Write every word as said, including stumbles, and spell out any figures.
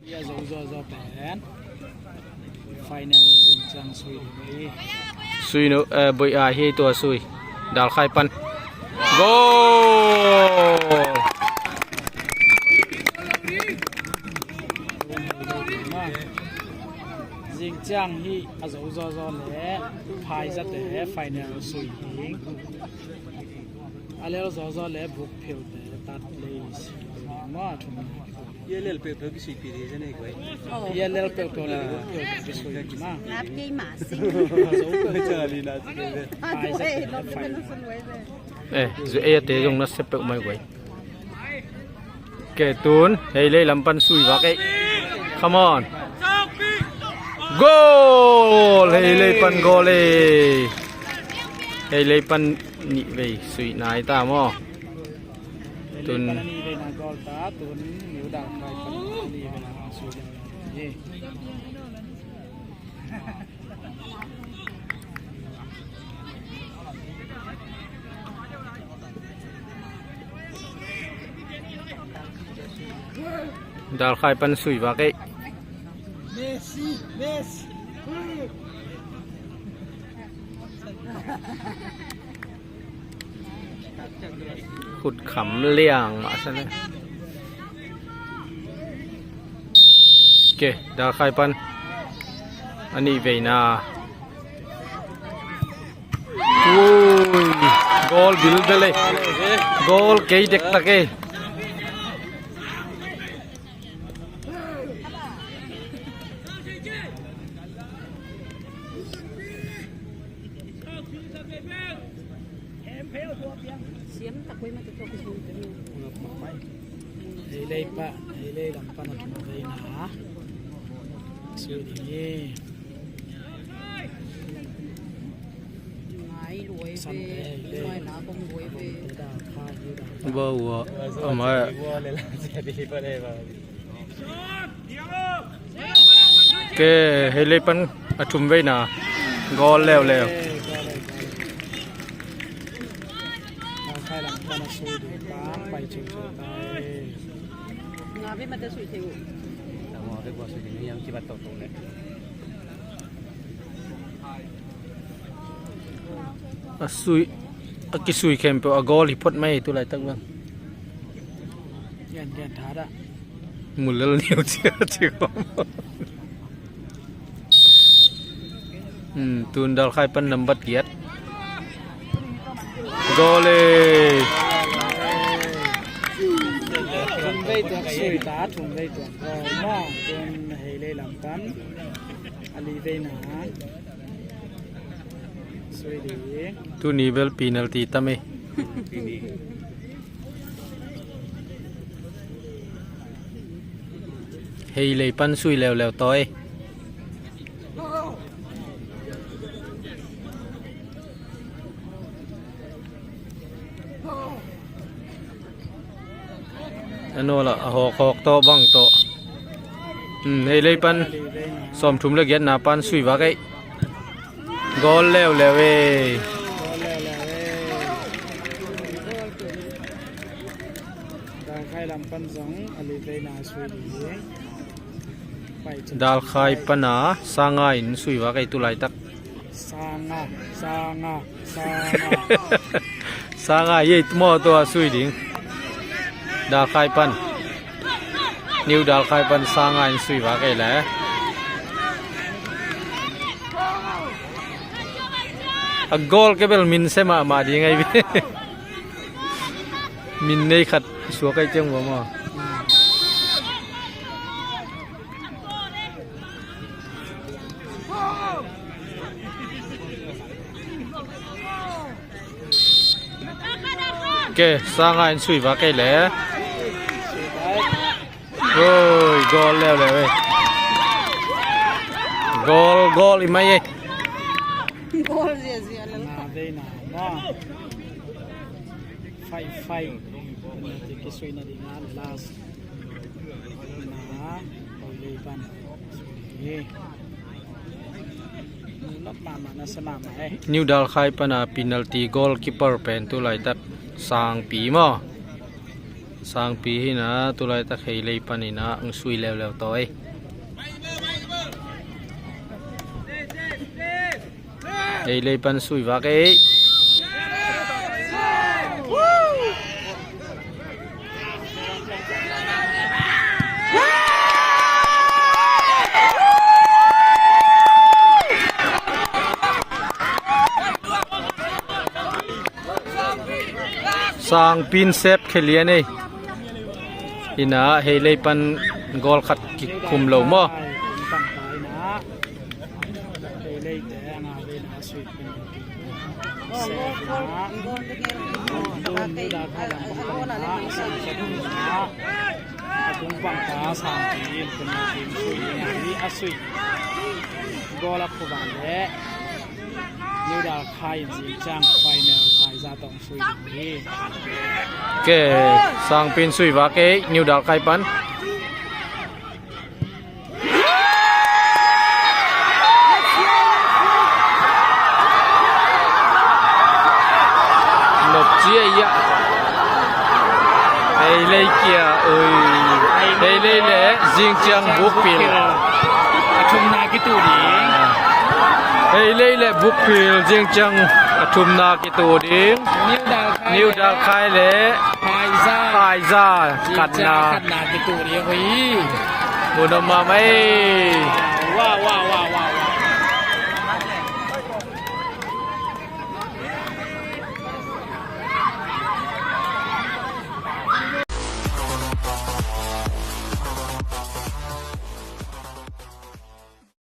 A zo zawzaw pen final zing ciang sui ding hi. Sui no, eh, Boih a hi tua sui. Dalkhai pan. Goal! Zing ciang hi a zo zawzaw le phaizate final sui ding. A lel zawzaw le buk philte tat lei si ding maw, a thum. Ia lel peuhpeuh kisuihpih ding hi zen ei guai. Ia lel peuhpeuh le buk philte kisuihpih maw. Nap kei mah sing. Charlie na si kei zen. Pai zen. Eh, zu ei a te zong na sep peuh mai guai. Ke tun, Heilei lam pan sui vak ei. Come on. Goal! Heilei pan goal ei. Heilei pan nih vei sui nai ta maw. Tun. Heilei pan a nih vei na goal ta, tun New Dalkhai pan a nih vei na sui. Dalkhai pan sui vak ei. Khut kham liang mah sa le. Ke, Dalkhai pan a nih vei na. Ui, goal bilbel ei. Goal kei dektak ei. Heilei pan, Heilei lam pan a thum vei na sui ding hi. Ba ua ama. Ke, Heilei pan a thum vei na goal leuleu. A sui, a kisui khempeuh a goal hi phot mai tu laitak bang. Gen, gen, tha dah. Mulal niu cia cia. Hmm, tun Dalkhai pan nambat giat. Goal ei. Thum vei tuak sui ta, thum vei tuak goal maw, tun Heilei lam pan a li vei na. Sui ding. Tuni bel penalty tam ei. Heilei pan sui leuleu tawi. A nawl ah a hawkhawk tawh bang tawh. Hmm, Heilei pan sawmthum le giatna pan sui vak ei. Goal leuleu ei. Dalkhai lam pan zong a li vei na sui ding. Dalkhai pana Sanga in sui vak ei tu laitak. Sanga, Sanga, Sanga. Sanga ei maw tua sui ding. Dalkhai pan. New Dalkhai pan Sanga in sui vak ei le. A goal ke bel min se mahmah ding ahi ve. Min nei khat suak ahi ciang va maw. Ke, Sanga in sui vak ei le. Oi, goal leuleu ei. Goal, goal i mai ei. Goal ziazia le. Na vei na na. Five five. Penalty kisui na ding a last. Na, Heilei pan. Ni. Nulap mahmah na sa mahmah ei. New Dalkhai pana penalty goalkeeper pen tu laitak Sangpi maw. Sangpi hi na, tulaitak Heilei panin ah hong sui leuleu tawh ei. Heilei pan sui vak ei. Sangpi in sep khia lian ei. Hi na, Heilei pan goal khat kikhum lo maw. Goal a phuban leh New Dalkhai in zing ciang final Phaiza tawh sui ding hi. Ke, Sangpi in sui vak ei, New Dalkhai pan. Nop ci ei ah. Heilei kia, ui. Heilei le zing ciang bukpil. A thumna kitu ding. Heilei le bukpil zing ciang a thumna kitu ding. New Dalkhai le Phaiza. Phaiza. Zing ciang khatna. Khatna kitu ding ui. Mun om mahmah ei. Wow, wow, wow.